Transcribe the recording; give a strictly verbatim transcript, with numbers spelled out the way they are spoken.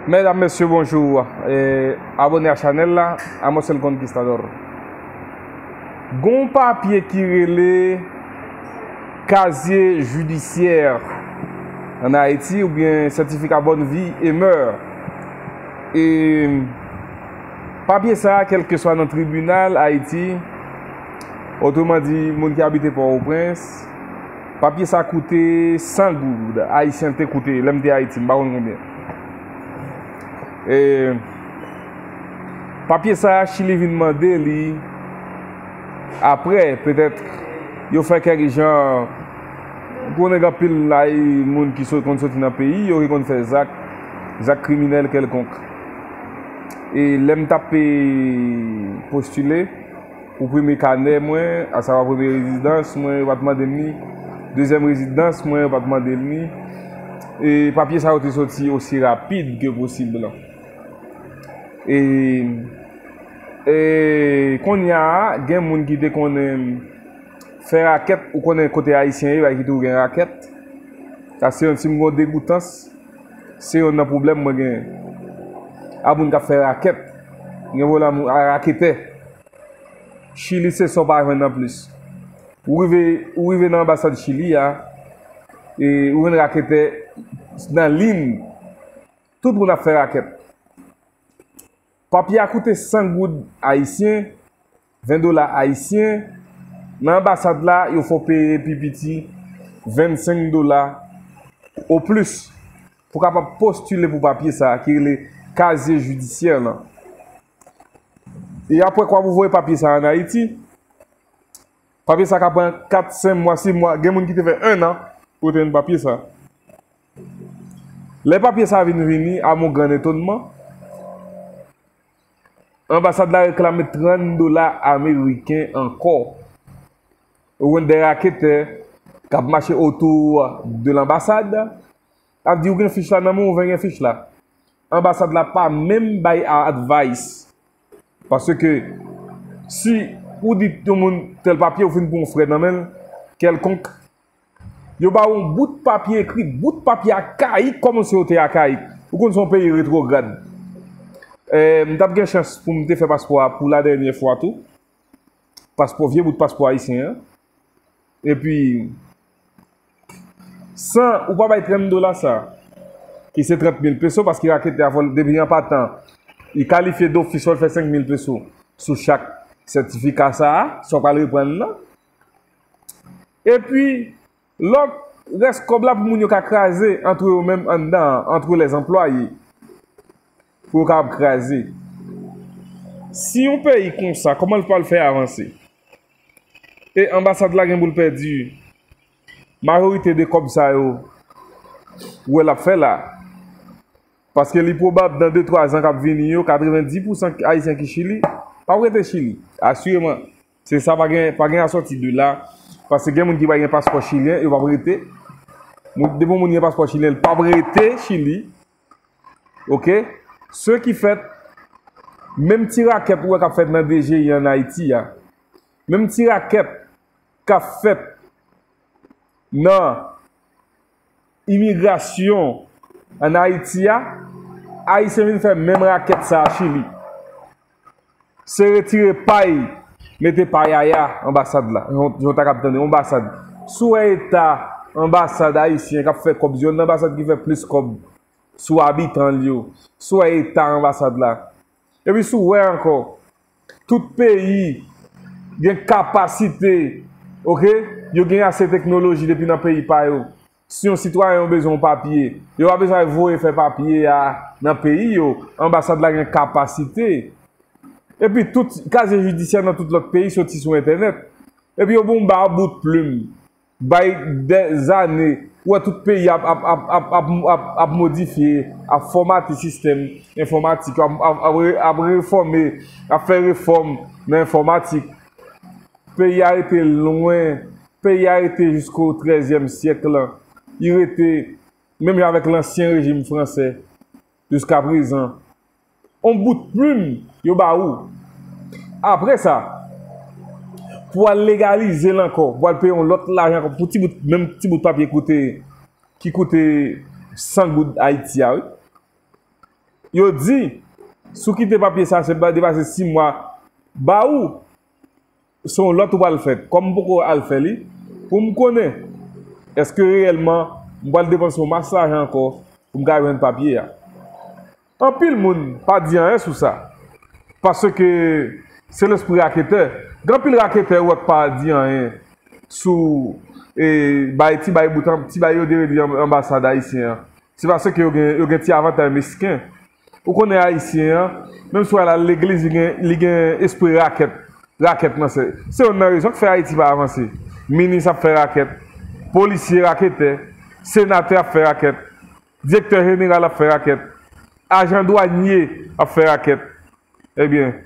Medam, mesye, bonjou. E, abòne a chanèl la, Amos el Conquistador. Gon papye ki rele kazye jidisyè ann Ayiti, oubyen sètifika bòn vi e mè. E papye sa a, kèlkeswa nan tribinal Ayiti, otreman di, moun ki abite Pòtoprens, papye sa koute san goud ayisyen te koute, lè m te Ayiti, m pa konn konbyen. E papye sa a, Chili vin mande li apre, petèt, yo fè kèk jan, ou konnen gen anpil lay moun ki sot, konn soti nan peyi yo, ki konn fè zak, zak kriminèl kèlkonk. E lè m t ap, e, postile pou premye kanè mwen, asavwa premye rezidans mwen, yo pa t mande m li. Dezyèm rezidans mwen, yo pa t mande m li. E papye sa yo te soti osi rapid ke posib lan. E, e kounye a, gen moun ki te konnen fè rakèt, ou konnen kote ayisyen ye, bay ki tou gen rakèt. Sa se yon, si m gon degoutans, se yon nan pwoblèm mwen genyen. A moun k ap fè rakèt, gen pwoblèm a raketè. Chili se sa w pa jwenn nan plis. Ou rive, ou rive nan anbasad Chili a, e ou jwenn raketè nan liy, tout moun ap fè rakèt. Papye a koute san goud ayisyen, ven dola ayisyen. Nan anbasad la, yo fè w peye pi piti vennsenk dola o plis pou w kapab postile pou papye sa a ki rele kazye jidisyè lan. E apre kwa pou voye papye sa a ann Ayiti, papye sa ka pran kat, senk mwa, sis mwa. Gen moun ki te fè ennan pou yo te jwenn papye sa. Lè papye sa vin vini, a mon gran etonman, anbasad la reklame trant dola ameriken ankò. Ou jwenn de raketè k ap mache otou de lanbasad. Ap di ou gen fich la nan men w, ou ven gen fich la. Anbasad la pa menm bay a advice. Paske si ou di yon moun tèl papye, ou fin pran yon frè nan men l, kèlkonk, yo ba w yon bout papye ekri, bout papye akayik, kòmanse yo te akayik. Ou konn se yon peyi retwograd. Eh, m t ap gen chans pou m te fè paspò a pou la dènyè fwa tou. Paspò, vye bout paspò ayisyen an. Epi, san, ou pa bay trant dola sa, ki se trant mil peso, paske raketè a fò l, depi an patan, li kalifye dofis, fò l fè senk mil peso sou chak sètifika sa a, sa w pral reprann nan. Epi, lòt rès kòb la pou moun yo ka kraze antre yo menm anndan an, antre lèzanplwaye, pou yo kapab kraze. Si yon peyi konsa, kòman l pral fè avanse? E anbasad la gen pou l pèdi majorite de kòb sa yo, ou wè l ap fè la. Paske li pwobab nan de twa zan k ap vini yo, katrevenndis pousan ayisyen ki Chili p ap rete Chili, asireman. Se sa, pa gen, pa gen asòti de la. Paske gen moun ki pa gen paspò chilyen, yo p ap rete. Moun, depi yon moun gen paspò chilyen, li p ap rete Chili. Oke? Ce qui fait, menm ti rakèt ou wè k ap fèt nan D G I ann Ayiti a, menm ti rakèt k ap fèt nan imigrasyon ann Ayiti a, Ayisyen vin fè menm rakèt sa a Chili. Se retire pay, mete payaya anbasad la. Jan, jan w ta kab tande, anbasad. Si w wè eta anbasad ayisyen k ap fè kòb, se youn nan anbasad ki fè plis kòb sou abitan l yo. Si w wè eta anbasad la. Epi si w wè ankò, tout peyi gen kapasite, oke, yo gen ase teknoloji depi nan peyi pa yo. Si yon sitwayen yo bezwen yon papye, yo pa bezwen al voye fè papye a nan peyi yo. Anbasad la gen kapasite. Epi tout kazye jidisyè nan tout lòt peyi soti sou entènèt. Epi yo bon ba bout plim. Bay dèzane, ou wè tout peyi ap, ap, ap, ap, ap, ap, ap modifye, ap fòmate sistèm enfòmatik, ap, ap, ap re-, ap refòme, ap fè refòm nan enfòmatik. Peyi a rete lwen, peyi a rete jisko trèzyèm syèk lan. Li rete menm jan avèk lansyen rejim fransè jiska prezan. On bout plim yo ba ou. Apre sa, pou al legalize l ankò, pou al peye yon lòt lajan ankò, pou ti bout, menm ti bout papye koute, ki koute san goud Ayiti a, wi. yo di, si w kite papye sa, se pa depase sis mwa, ba ou, se yon lòt ou pral fè. Kòm m poko al fè li, pou m konnen, èske reyèlman, m pral depanse yon mas lajan ankò, pou m ka jwenn papye a. Anpil moun pa di anyen sou sa. Paske se lespri raketè. Gen anpil raketè ou wè k pa di anyen sou e, bay ti bay bout an, ti bay yo te rele anbasad ayisyen an. Se paske yo gen, yo gen ti avantaj mesken. Ou konnen ayisyen an, menm si w al legliz, li gen, li gen espri rakèt. Rakèt nan se. Se youn nan rezon k fè Ayiti pa avanse. Minis ap fè rakèt. Polisye raketè. Senatè ap fè rakèt. Direktè jeneral ap fè rakèt. Ajan dwanye ap fè rakèt. Ebyen,